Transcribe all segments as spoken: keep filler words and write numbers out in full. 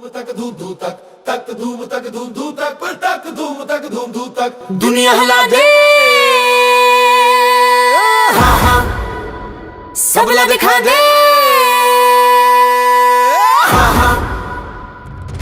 तक धूम धूम तक, तक धूम तक धूम धूम तक, तक धूम तक धूम धूम तक, दुनिया हिला दे। हाँ, हाँ, सबला दिखा दे। हाँ, हाँ,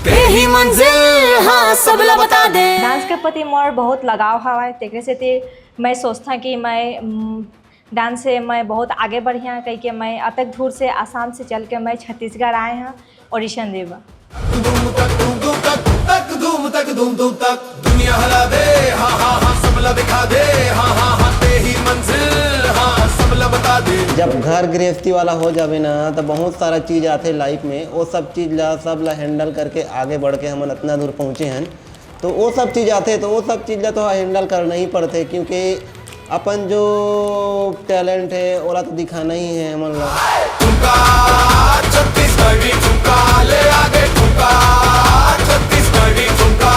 तेही मंजिल, हाँ, सबला बता दे। डांस के प्रति मोर बहुत लगाव हवय, तेकरे सेती मैं सोचथां कि मैं, उम, डांस से मैं बहुत आगे बढ़िया कहिके मैं अतक दूर से आसाम से चल के मैं छत्तीसगढ़ आए हंव ऑडिशन देवा। धूम तक धूम धूम तक, तक धूम तक धूम धूम तक, दुनिया हिला दे। हाँ हाँ हाँ, सबला दिखा दे। हाँ हाँ हाँ, तेही मंजिल, हाँ, सबला बता दे। जब घर गृहस्थी वाला हो जावे ना, तो बहुत सारा चीज आथे लाइफ में। वो सब चीज ला, सब ला हैंडल करके आगे बढ़ के हमन इतना दूर पहुँचे हन। तो वो सब चीज आथे, तो वो सब चीज ला तो हैंडल करना ही पड़थे, क्योंकि अपन जो टैलेंट है, ओला तो दिखाना ही है हमन ला। ठुमका, छत्तीसगढ़ी ठुमका, ले आगे ठुमका, छत्तीसगढ़ी ठुमका।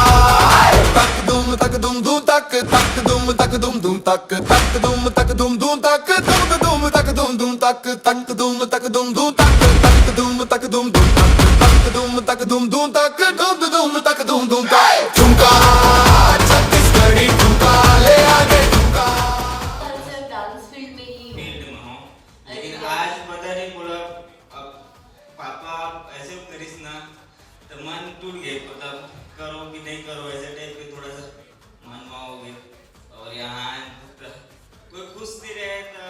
तक धूम तक धूम धूम तक, तक धूम तक धूम धूम तक, तक धूम तक धूम धूम तक, धूम धूम तक धूम धूम तक, तक धूम तक धूम धूम तक, तक धूम तक धूम धूम तक, तक धूम तक धूम धूम तक, धूम धूम तक धूम धूम तक। ठुमका, छत्तीसगढ़ी ठुमका, ले आगे ठुमका। कल्चर डांस फील्ड में ही हो। फील्ड में हो, लेकिन आज पता नहीं बोला, अब पापा ऐसे करिस ना, तो मन टूट गए, मतलब करो कि नहीं करो, ऐसे टाइप के थोड़ा सा मन में हो गए। और यहाँ आए तो कोई खुश नहीं रहे तो